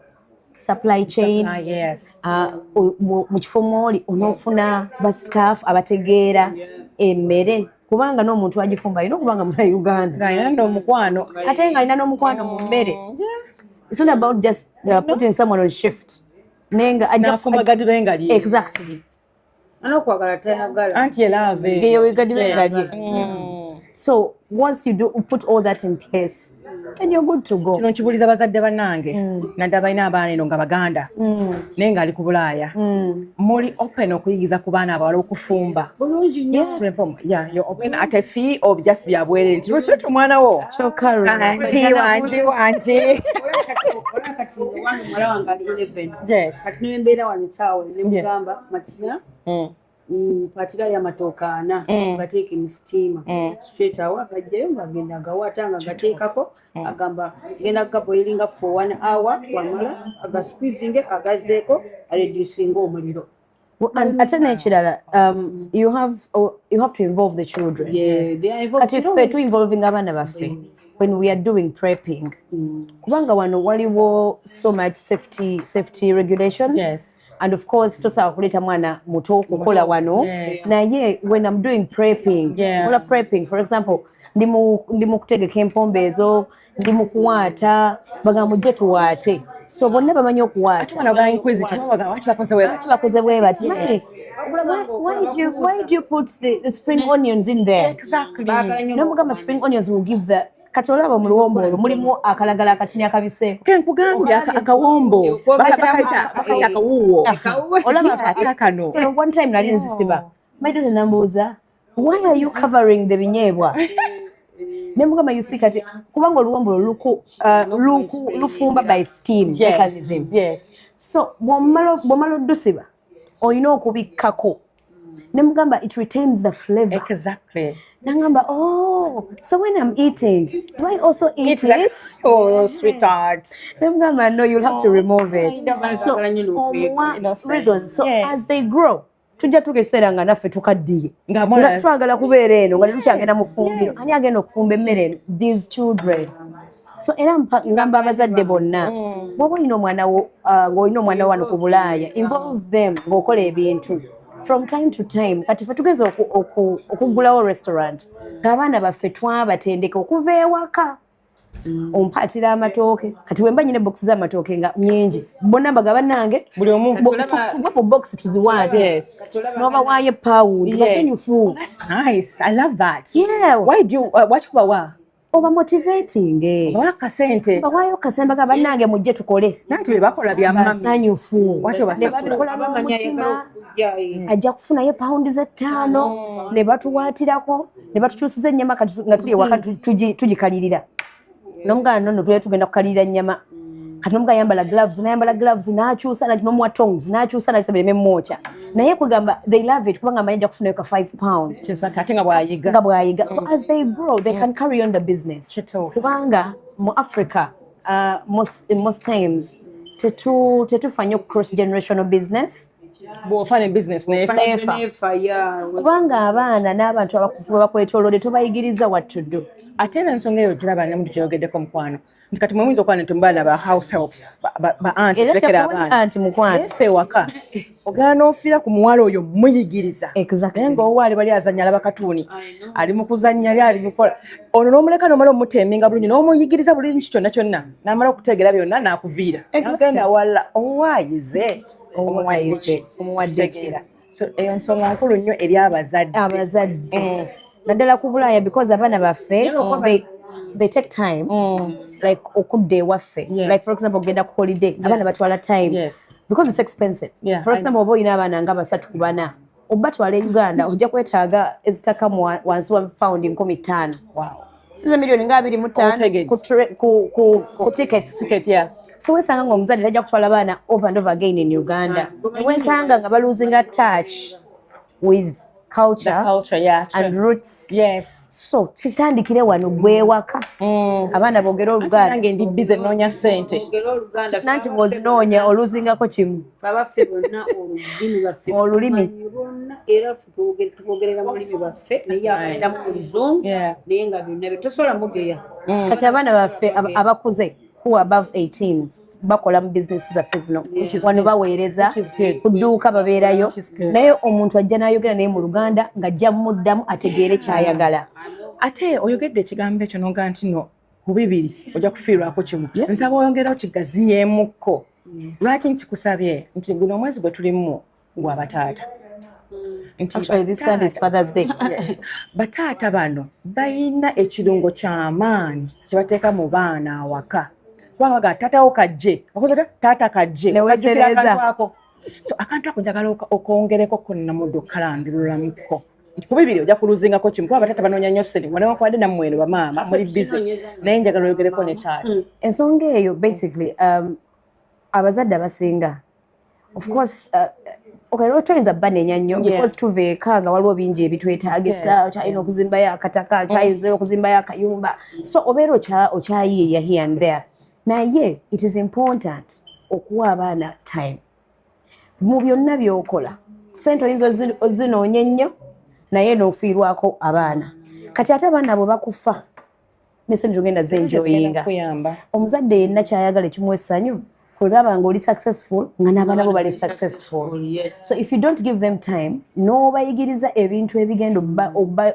supply chain. Ah, yes. Mu kifo mwoli onoofuna ba staff abategeera emmere, kubanga n'omuntu agifumba alina okuba nga munauganda, Ng'alina nno omukwano. Ate nga alina n'omukwano mu mmere. It's not about just putting someone on shift, naye nga ajja N'afumba gadibe nga lye. Exactly. Anokwagala tayagala. Anti elove. Eyo gadibe nga lye. So once you do put all that in place, then you're good to go. Kino nkibuuliza bazadde bannange, naddala balina abaana eno nga baganda naye ng'ali ku Bulaaya. Muli open okuyigiza ku baana abawala okufumba? Bulungi nnyo. Yeah, you're open at a fee of just bya bwereere nti lwesireta omwana wo. Kyokka Wangi, wangi, wangi. Olaba kati wano muwala wange ali 11. Kati nembeera wano essaawa nemugamba, "Matina, mpatirayo amatooke 4, gateeke mu steamer." Straight awo agajjayo ng'agenda agawaata nga gateekako, agamba genda gaboilinga for one hour, wamala agasqueezinge, agazzeeko, areducinga omuliro. And ate n'ekirala, you have to involve the children. Yeah, they are involved. Kati ffe tu involving abaana baffe when we are doing prepping, kubanga wano waliwo so much safety regulations. And of course tosobola kuleeta mwana muto kukola wano. Naye when I'm doing prepping, kola prepping, for example, ndi mu kutegeka empombo ezo, ndi mu kuwaata, bagamba mujje tuwaate, so bonna bamanyi okuwaata. Ate bana inquisitive, babaga lwaki bakoze bwe bati? Bakoze bwe bati. Mummy, why do you put the spring onions in there? Exactly. Baagala nnyo. Nomugamba spring onions will give the, kati olaba mu luwombo olwo mulimu akalagala akatini akabiseeko. Ke nkugambye akawombo. Bakayita akawuwo. Olaba Ate kano. So one time nali nzisiba, my daughter nambuuza, "Why are you covering the binyeebwa?" Nemugamba, "You see, kati kubanga oluwombo olwo lufumba by steam mechanism." So bw'omala oddusiba, olina okubikkako. Nemugamba it retains the flavor. Nangamba, "Oh, so when I'm eating, do I also eat Eat that. it?" Oh, sweetheart. Nemugamba, "No, you'll have to remove it." So Baagala nnyo n'okuyiga. omuwa Innocent. reasons. So as they grow, tujja tuuka ekiseera nga naffe tukaddiye, Nga mwana- nga twagala kubeera eno, nga tetukyagenda mu ffumbiro. Ani agenda okufumba emmere eno? These children. So era ngamba abazadde bonna, bw'oba olina omwana wo, ng'olina omwana wo wano ku Bulaaya, involve them ng'okola ebintu from time to time. Kati ffe tugeza okuggulawo restaurant, ng'abaana baffe twabatendeka okuva ewaka. Ompaatira amatooke, kati wemba nyina ebokisi z'amatooke nga nyingi, bonna mbaga, "Bannange, Buli omu. Tugwe mu bokisi tuziwaate." N'obawaayo pawundi, basanyufu. Oh, that's nice. I love that. Why do you, waki kubawa? Oba motivating. Bawa akasente. Bawaayo kasemba ga, "Bannange, mujje tukole." Nanti bye bakola bya mami. Basanyufu. Lwaki Ne obasasula? babikola Abamanya n'omutima. ayagala okujja, Ajja kufunayo pawundi z'ettaano ne batuwaatirako ne batukyusiza ennyama. Kati nga tuli ewaka tugikalirira nomugana nono tuli tugenda kukalirira nnyama. Kati nomugana yambala gloves, nayambala gloves, n'akyusa, nomuwa tongs, n'akyusa, n'akyusa bireme mwokya. Naye kugamba they love it, kubanga amanyi ajja kufunayo ka £5. Kisaka ate nga bw'ayiga. Nga bw'ayiga. So as they grow, they can carry on the business. Kituufu. Kubanga mu Africa, most times tetufa nnyo cross generational business. Bw'ofa ne business neefa. Neefa. Nefa, yeah. Kubanga abaana n'abantu abakufu bakwetoolodde tobayigiriza what to do. Ate era ensonga eyo giraba ne muntu kyoyogeddeko, mukwano, nti kati mwe muyinza okuba nti mubaana ba house helps, ba aunty, Era tulekera tewali abaana. Anti mukwano. Naye ffe ewaka ogenda n'ofiira ku muwala oyo muyigiriza. Naye ng'owa ali bali azannya, alaba katuuni, ali mu kuzannya, ali ali mukola ono, n'omuleka n'omala omuteeminga bulungi n'omuyigiriza bulungi kyonna kyonna, n'amala okutegeera byonna n'akuviira. N'agenda wala owaayize. Owaayize, omuwadde ki? Kitegeera. So eyo nsonga nkulu nnyo eri abazadde. Abazadde naddala ku Bulaaya, because abaana baffe they take time like okudda ewaffe. Like for example, ogenda ku holiday, abaana batwala time because it's expensive. For example, oba olina abaana nga basatu ku bana, obatwala e Uganda, ojja kwetaaga ezitaka mu wansi wa pound 5,000. Siza miliyoni nga 25 Otegedde. ku tickets. Ticket, yeah. So wesanga nga omuzadde tajja kutwala baana over and over again in Uganda, wesanga nga balosinga touch with The culture culture, yeah, true. and roots. So kitandikire wano gwewaka, abaana boogere Anti Oluganda. nange ndi busy nnoonya ssente. Ogera Oluganda. Nanti bw'ozinoonya oluzingako kimu. Ffe abaffe bonna olulimi lwaffe Olulimi. tumanyi lwonna, era ffe twogerera mu lulimi lwaffe, naye abaliramu mu Luzungu. Naye nga byonna bye tosobola mugeya. Kati abaana baffe abakuze who are above 18 bakola mu bizinesi zaffe zino wano, baweereza Which is good. ku dduuka, babeerayo. Which is good. Naye omuntu ajja n'ayogera naye mu Luganda ng'ajja muddamu ategeere kyayagala. Ate oyogedde ekigambo ekyo noga nti no ku bibiri ojja kufiirwako kimu. Nsaba oyongera okigaziyeemukko. Lwaki nkikusabye nti guno omwezi gwe tulimu gwa bataata. Nti Actually, this Sunday is Father's Day. Bataata bano balina ekirungo ky'amaanyi kye bateeka mu baana awaka, kubanga baga taatawo kajje okoze otya, taata kajje. Ne Okajjukira weetereza. akantu ako. So akantu ako njagala okongereko ko namudde okukalandululamuko nti ku bibiri ojja kuluzingako kimu, kuba bataata banoonya nnyo ssente wanewankubadde nammwe eno bamaama muli busy, naye njagala oyogereko ne taata. Ensonga eyo basically, abazadde abasinga, of course, okay, lwo toyinza banenya nnyo because tuva eka nga waliwo bingi ebitwetaagisa, okyalina okuzimbayo akataka, okyayinza okuzimbayo akayumba, so obeera okyayiiya here and there. Naye it is important okuwa abaana time mu byonna by'okola. Sente oyinza ozinoonya ennyo, naye n'ofiirwako abaana. Kati ate abaana bwe bakufa ne sente togenda zenjoyinga. Kuyamba. Omuzadde yenna kyayagala ekimuwa essanyu kulaba nga oli successful nga n'abaana bo bali successful. So if you don't give them time n'obayigiriza ebintu ebigenda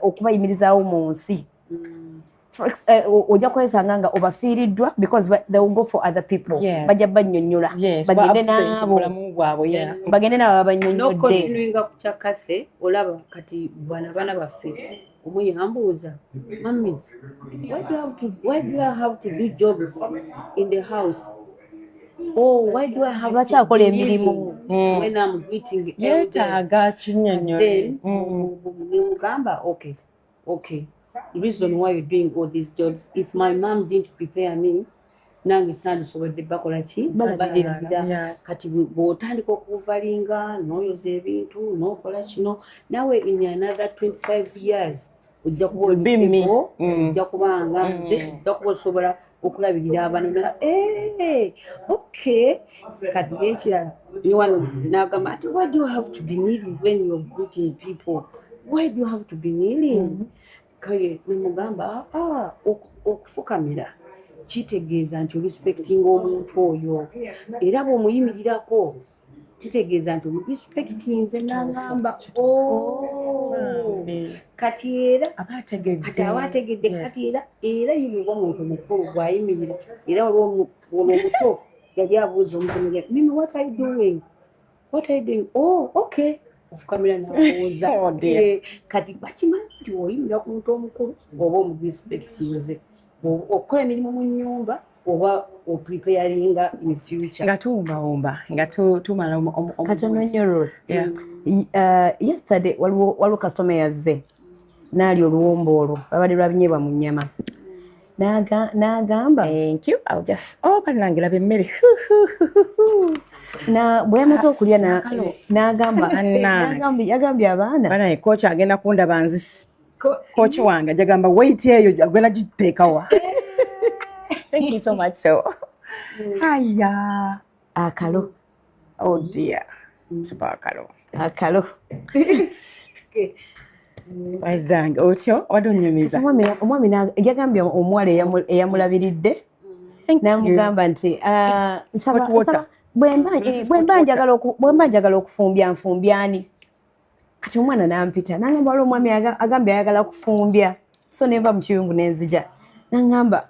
okubayimirizaawo mu nsi, ojja kwesanga nga obafiiriddwa because they will go for other people. Bajja bannyonnyola bagende absent mu n'abo bulamu bwabwe, yeah. Bagende n'abo babannyonnyodde. Nokontinuinga ku kya Kathe, olaba kati bano abaana baffe, omu yambuuza, "Mummy, why do I have to do jobs in the house? Oh, why do I have Lwaki to akola be emirimu? kneeling when I'm greeting elders?" Yeetaaga kinnyonnyole. Then nemugamba, Okay, the reason why you're doing all these jobs, if my mom didn't prepare me, nange sandisobodde bakola ki?" Balabirira. Balabirira. Kati bw'otandika okuvalinga n'oyoza ebintu n'okola kino, nawe in another 25 years ojja kuba oli Be me. able, ojja kuba nga nze, ojja kuba osobola okulabirira abaana. Eh, okay. Kati nekirala ni wano n'agamba ati, "Why do you have to be kneeling when you're greeting people? Why do you have to be kneeling?" Kale nemugamba, "Ah, okufukamira kitegeeza nti orespectinga omuntu oyo, era bw'omuyimirirako kitegeeza nti omurespectinze." N'agamba, "Oh." Kati era Aba ategedde. Kati aba ategedde. Kati era yimirwa omuntu mukulu bw'ayimirira, era waliwo ono omuto yali abuuza omutono, "Mummy, what are you doing? What are you doing?" "Oh, okay." Ofukamira n'abuuza. Oh, dear. Eh, kati bakimanyi nti bw'oyimirira ku muntu omukulu oba omurespectinze, okukola emirimu mu nnyumba oba opreparinga in future. Nga tuwumbawumba nga tumala Katono nnyo, Ruth. Yeah. Yesterday waliwo kasitoma yazze n'alya oluwombo olwo lwabadde lwa binyeebwa mu nnyama. N'agamba Thank you. I'll just, oh, bannange, laba emmere. Bwe yamaze okulya n'agamba Bannange. Yagambye abaana Banaye, coach agenda kundaba nzisi. Coach wange ajja gamba weight eyo agenda giteekawa. Thank you so much. So, haya. Akalo. Oh dear. Tubakalo. Akalo. Wazange otyo obadde onyumiza. Omwami yagambye omuwala eyamulabiridde namugamba nti, "Ah, nsaba bwe mba njagala okufumbya, nfumbyani?" Kati omwana nampita nangamba, waliwo omwami agambye ayagala kufumbya. So nenva mu kiyungu nenzija, nangamba,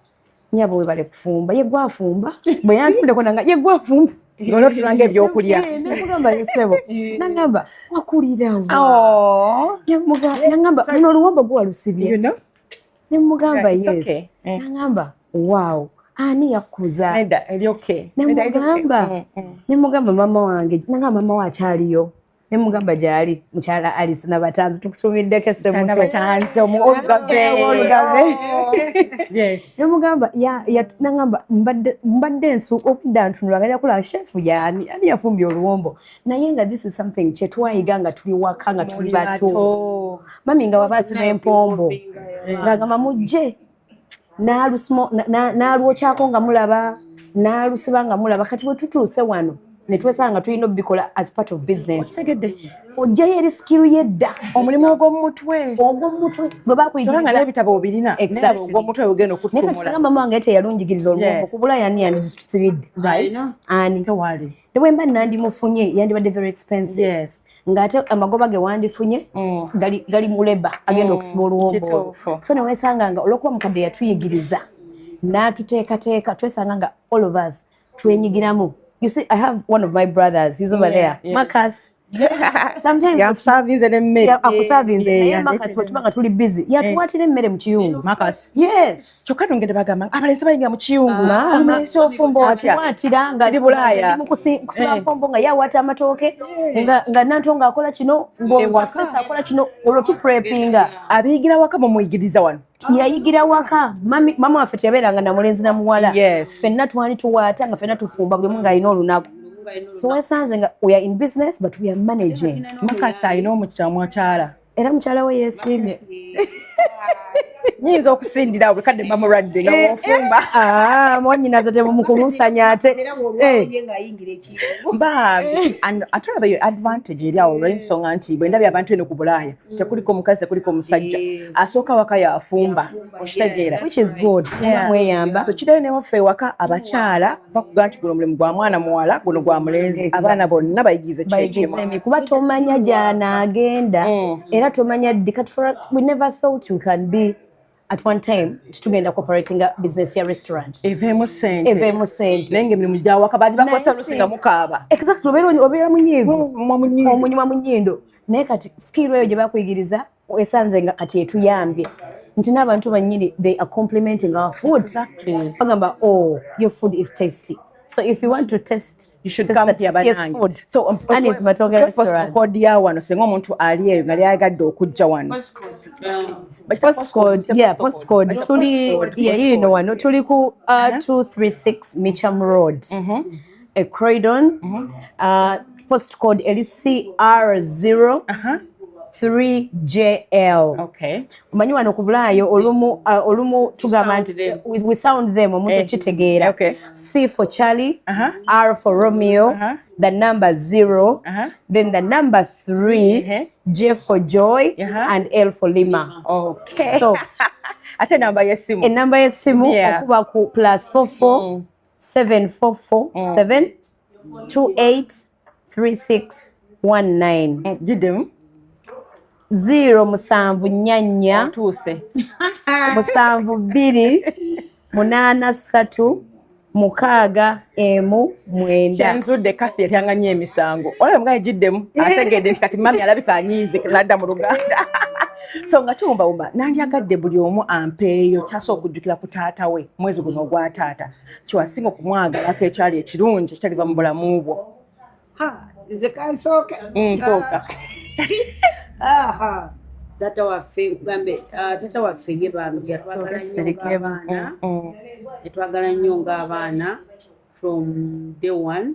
"Nyabo, webale kufumba." Ye gwafumba bwe yantundeko nanga ye gwafumba. Ng'onootulanga ebyokulya. Nemugamba, "Yesebo." Nangamba, "Wakulirawo?" Nangamba, "Luno oluwombo gwe walusibye?" Nemugamba, "Yes." Nangamba, "Wow, ani yakuza?" Nemugamba, "Mama wange." Nangamba, "Mama we akyaliyo?" Nemugamba, "Gyali, mukyala Alice Nabatanzi, tukutumiddeko essemutoolugave." Nemugamba, nangamba, "Mbadde nsu okudda ntunula nga jakulaba chef yaani ani yafumbye oluwombo." Naye nga this is something kyetwayiga nga tuli waka, nga tuli bato. Mami nga waba asiba empombo ng'agamba, "Mujje," n'alwokyako nga mulaba, n'alusiba nga mulaba. Kati bwe tutuuse wano ne twesanga nga tulina obikola as part of business, ojjayo eri skill yedda. Omulimu ogw'omumutwe. Ogw'omumutwe gwe bakuyigiriza. N'ebitabo obirina, ogw'omutwe ogenda okututumula. Naye kati mama wange teyalunjigiriza oluwombo kubula, yani yanditusibidde ani? Tewali. Ne bwe mba nandimufunye, yandibadde very expensive, ng'ate amagoba ge wandifunye gali mu labour agenda okusiba oluwombo. So newesanga nga olwokuba mukadde yatuyigiriza n'atuteekateeka, twesanga nga all of us twenyigiramu. You see, I have one of my brothers, he's over there, Marcus. Sometimes yakusavinze n'emmere. Akusavinze, naye Marcus bwe tuba nga tuli busy, yatuwaatira emmere mu kiyungu. Marcus. Yes. Kyokka nongende bagamba abalenzi bayingira mu kiyungu, omulenzi ofumba otya? Atuwaatira nga Kiri Bulaaya. Kusiba mpombo, nga yawaata amatooke, nga Nantongo akola kino, ng'Success akola kino, olwo tuprepinga. Abiyigira waka, mumuyigiriza wano? Yayigira waka. Mama waffe teyabeeranga na mulenzi na muwala. Ffenna twali tuwaata, nga ffenna tufumba, buli omu ng'alina olunaku. So wesanze nga we are in business, but we are managing. Makasi alina omukyala. Era mukyala we yeesiimye. Nyinza okusindira buli kadde mba mulwadde nga wofumba. Ah, mwanyinaze temumukulunsanya ate. Bambi, ate olaba yo advantage eri awo olw'ensonga nti bwe ndabye abantu eno ku Bulaaya, tekuliko omukazi, tekuliko omusajja, asooka waka yafumba, okitegeera? Which is good, mweyamba. So kirayo newaffe ewaka abakyala bakuga nti guno omulimu gwa mwana muwala, guno gwa mulenzi. Abaana bonna bayigirize kyekimu. Kuba tomanya gy'anaagenda, era tomanya ddi. Kati we never thought we can be at one time titugenda cooperatinga business ya restaurant. Eveemu sente. Eveemu sente. Naye nga emirimu gyawaka bagibakozesa lusinga mukaaba. Exactly, obeera munyiivu, omunyuma mu nnyindo. Naye kati skill eyo gye bakuyigiriza esanze nga kati etuyambye nti n'abantu bannyini, they are complimenting our food. Bagamba, "Oh, your food is tasty." So if you want to test, you should test come the here, tastiest food. So Annie's Matoke restaurant. Code ya wano, singa omuntu ali eyo nga lyagadde okujja wano? Postcode, yeah, postcode tuli yeah, wano tuli ku 236 Mitcham Road, a Croydon. Postcode eri CR0 3JL. Omanyi wano ku Bulaayo olumu tugamba nti we sound them, omuntu okitegeera. C for Charlie, R for Romeo, the number 0, then the number 3, J for Joy, and L for Lima. So ate enamba y'essimu? Enamba y'essimu, okuba ku +44 744 7 28 36 19. Giddemu. 0744 Otuuse. 72 83 61 9. Kyenzudde, Kasi yatyanga nnyo emisango. Olaba mugaye giddemu, ategedde nti kati mami alabika anyiize, nadda mu Luganda. So nga tuwumbawumba, nandyagadde buli omu ampeeyo kyasobola okujjukira ku taata we mwezi guno ogwa taata, kiwasinga okumwagalako ekyali ekirungi ekitaliva mu bulamu bwo. Nze kansooke. Sooka. Aha. Taata waffe, nkugambe, taata waffe ye bambi yatwagala nnyo Tusereke. ng'abaana, yatwagala nnyo ng'abaana from day one,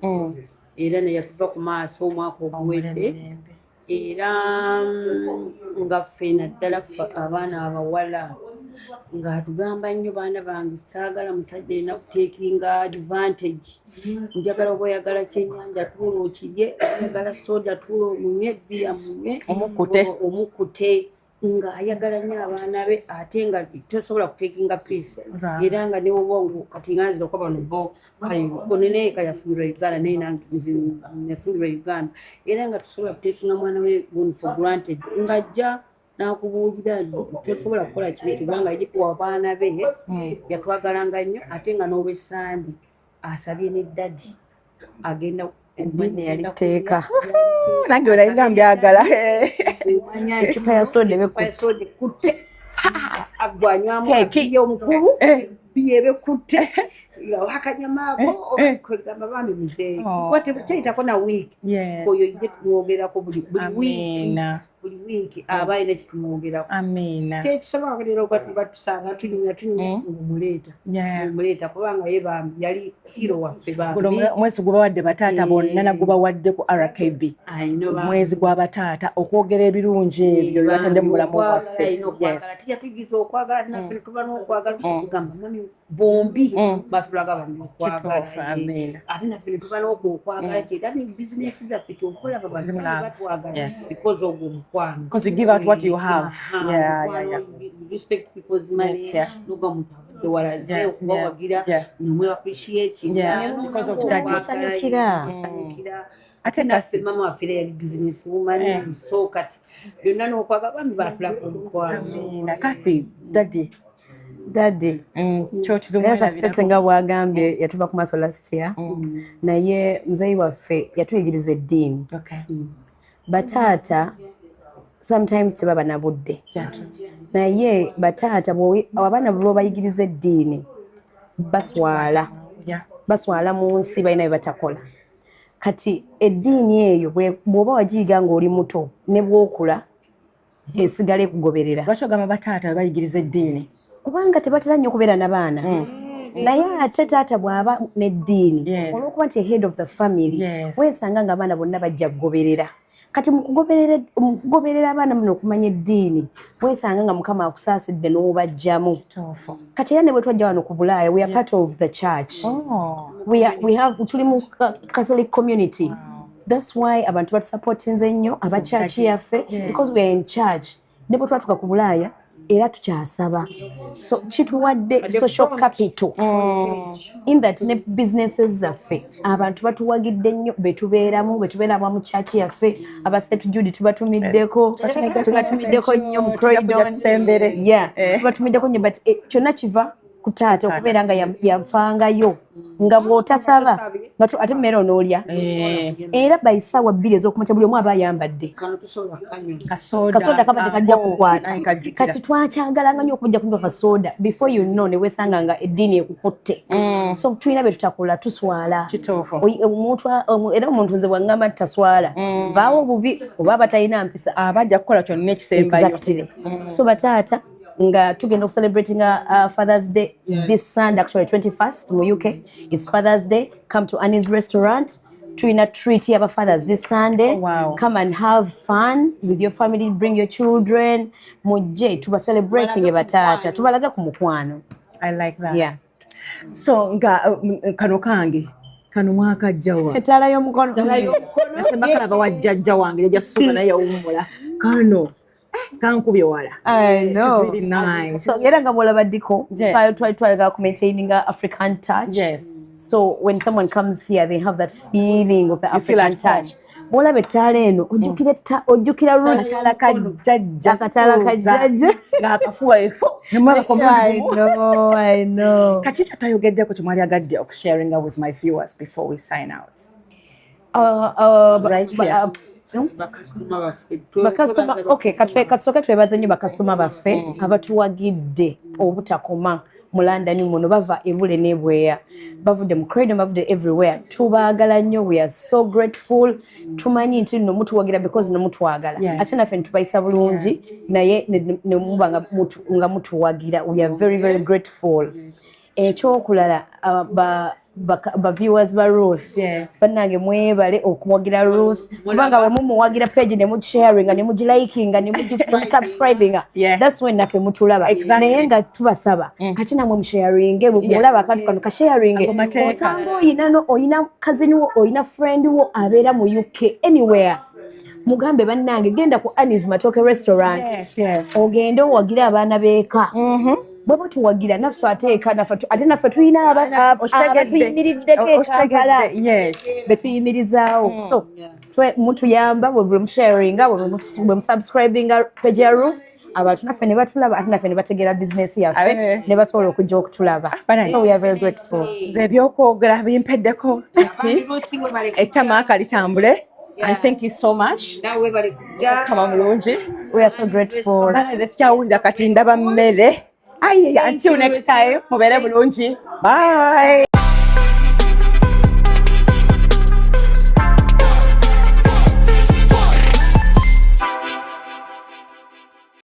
era ne yatuva ku maaso omwaka oguwedde. Era nga ffe naddala ffe abaana abawala. Ng'atugamba nnyo, "Baana bange, saagala musajja alina kutakinga advantage. Njagala oba oyagala kyennyanja, tuula okirye, oyagala soda, tuula omunywe, bbiya munywe." Omukkute. Omukkute. Ng'ayagala nnyo abaana be, ate nga tosobola kutakinga peace. Era nga newoba kati nga nzira okuba bano bo naye kayafumbirwa Uganda, naye nange nze nafumbirwa Uganda, era nga tosobola kutakinga mwana we for granted. Ng'ajja n'akubuulira, tosobola kukola kibi, kubanga ye abaana be yatwagalanga nnyo. Ate nga n'olwesande asabye ne daddy agenda. Eddiini yali tteeka. Nange onalinga mbyagala. Ecupa ya soda ebe soda ekutte, agwanywamu Keeki. abiye omukulu, biye ebekutte akanyama ako. Kwegamba bambi muzeeyi teyitako na wiiki, oyo ye tumwogerako buli wiiki. Amiina. Buli wiiki aba alina kyetumwogerako. Amiina. Tekisobola leero batusanga tunyumya tunyumya, ngumuleeta, ngumuleeta, kubanga ye bambi yali hero waffe. Guno Bambi. Mwezi gubawadde bataata bonna, nagubawadde ku RKB. I know, bambi. Mwezi gw'abataata, okwogera ebirungi ebyo byebatadde mu bulamu bwaffe. Alina okwagala, tiyatugiza okwagala, tinaffe tuba n'okwagala. Gamba mami bombi batulaga bambi okwagala. Kituufu, amiina. Ate naffe ne tuba n'okwo okwagala kyera ne bizinesi zaffe kyokulaba bantu Zirimu love. batwagala because ogwo omukwano. Because you give out what you have. Aha, mukwano, respect people's money. Noga muntu avudde walaze okubawagira, nemwe appreciate. Yeah, because of daddy. Musanyukira. Musanyukira. Ate Ate naffe mama waffe era yali business woman, so kati byonna n'okwagala, bambi batulaga omukwano. Amiina. Kasi daddy. Daddy era Success nga bwagambye yatuva ku maaso last year, naye muzeeyi waffe yatuyigiriza eddiini. Bataata sometimes tebaba na budde, naye bataata abaana bw'obayigiriza eddiini baswala, baswala mu nsi, balina bye batakola. Kati eddiini eyo bw'oba wagiyiga ng'oli muto, ne bw'okula esigala ekugoberera. Lwaki ogamba bataata bayigiriza eddiini? Kubanga tebatera nnyo kubeera n'abaana, naye ate taata bw'aba n'eddiini, olw'okuba nti head of the family, weesanga nga abaana bonna bajja kugoberera. Kati mu kugoberera abaana muno okumanya eddiini, weesanga nga Mukama akusaasidde n'obajjamu. Kati era ne bwe twajja wano ku Bulaaya, we are part of the church. We have, tuli mu Catholic community. That's why abantu batusupportinze nnyo, aba church yaffe, because we are in church. Ne bwe twatuka ku Bulaaya era tukyasaba, so kituwadde social capital in that ne businesses zaffe abantu batuwagidde nnyo, betubeeramu, betubeeramu mu church yaffe. Aba St Jude tubatumiddeko, tubatumiddeko nnyo mu Croydon. Tusembere. Yeah, tubatumiddeko nnyo, but kyonna kiva ku taata okubeera nga yafangayo nga bw'otasaba nga ate mmere onoolya. Era by 2:00 ez'okumakya buli omu aba ayambadde. Kano tusobola kanywa. Kasoda. Kasoda kabadde kajja kukwata. Naye kajjukira. Kati twakyagalanga nnyo okujja kunywa kasoda. Before you know, ne weesanga nga eddiini ekukutte. So tulina bye tutakola, tuswala. Era omuntu nze bw'aŋŋamba nti taswala, vaawo obuvi oba abatalina mpisa. Aba ajja kukola kyonna ekisembayo. Exactly. So bataata, nga tugenda okucelebratinga Father's Day this Sunday, actually 21st mu UK is Father's Day. Come to Annie's Restaurant, tulina treat yaba fathers this Sunday. Come and have fun with your family, bring your children, mujje tuba celebrating bataata, tubalage ku mukwano. I like that. So nga kano kange kano mwakajjawa? Etaala y'omukono. Nasembakalaba wa jjajja wange, jjajja Suba, naye yawummula. Kano kankubye wala. I know. It's really nice. So era nga bwolaba diko, twayagala ku maintaininga African touch. So when someone comes here, they have that feeling of the You feel African at home. touch. Bwolaba ettaala eno, ojjukira ojjukira roots. Akataala ka jjajja. Akataala ka Suza. jjajja. Ng'akafuba efo nemwabako. I know, I know. Kati kyatayogeddeko kyemwali agadde okusharinga with my viewers before we sign out? Right here. Bakasitoma baffe. Bakasitoma, okay, katusooke twebaze nnyo bakasitoma baffe abatuwagidde obutakoma mu London muno. Bava ebule n'ebweya, bavudde mu Croydon, bavudde everywhere. Tubaagala nnyo, we are so grateful. Tumanyi nti nno mutuwagira because no mutwagala, ate naffe netubayisa bulungi, naye ne muba nga mutuwagira. We are very very grateful. Ekyokulala, Ba viewers ba Ruth, bannange, mwebale okuwagira Ruth, kubanga bwe mumuwagira page ne mugisharinga, ne mugilikinga, ne musubscribinga, that's when naffe mutulaba. Naye nga tubasaba ate namwe musharinge. Mulaba akantu kano, kasharinge. Ago mateeka. Osanga oyina no oyina cousin wo, oyina friend wo abeera mu UK, anywhere, mugambe, "Bannange, genda ku Annie's Matoke Restaurant, ogende owagire abaana b'eka." Bwe batuwagira naffe, ate eka naffe ate naffe tulina abatuyimiriddeko e Kampala, betuyimirizaawo. So mutuyamba bwe musharinga, bwe musubscribinga page ya Ruth, abantu naffe ne batulaba, ate naffe ne bategeera bizinesi yaffe, ne basobola okujja okutulaba. So we are very grateful. Nze ebyokwogera bimpeddeko kati, ettamaaka litambule, and thank you so much. Kama mulungi. We are so grateful. Bana, sikyawulira kati, ndaba mmere. Ayi, until next time, mubeere bulungi, bye.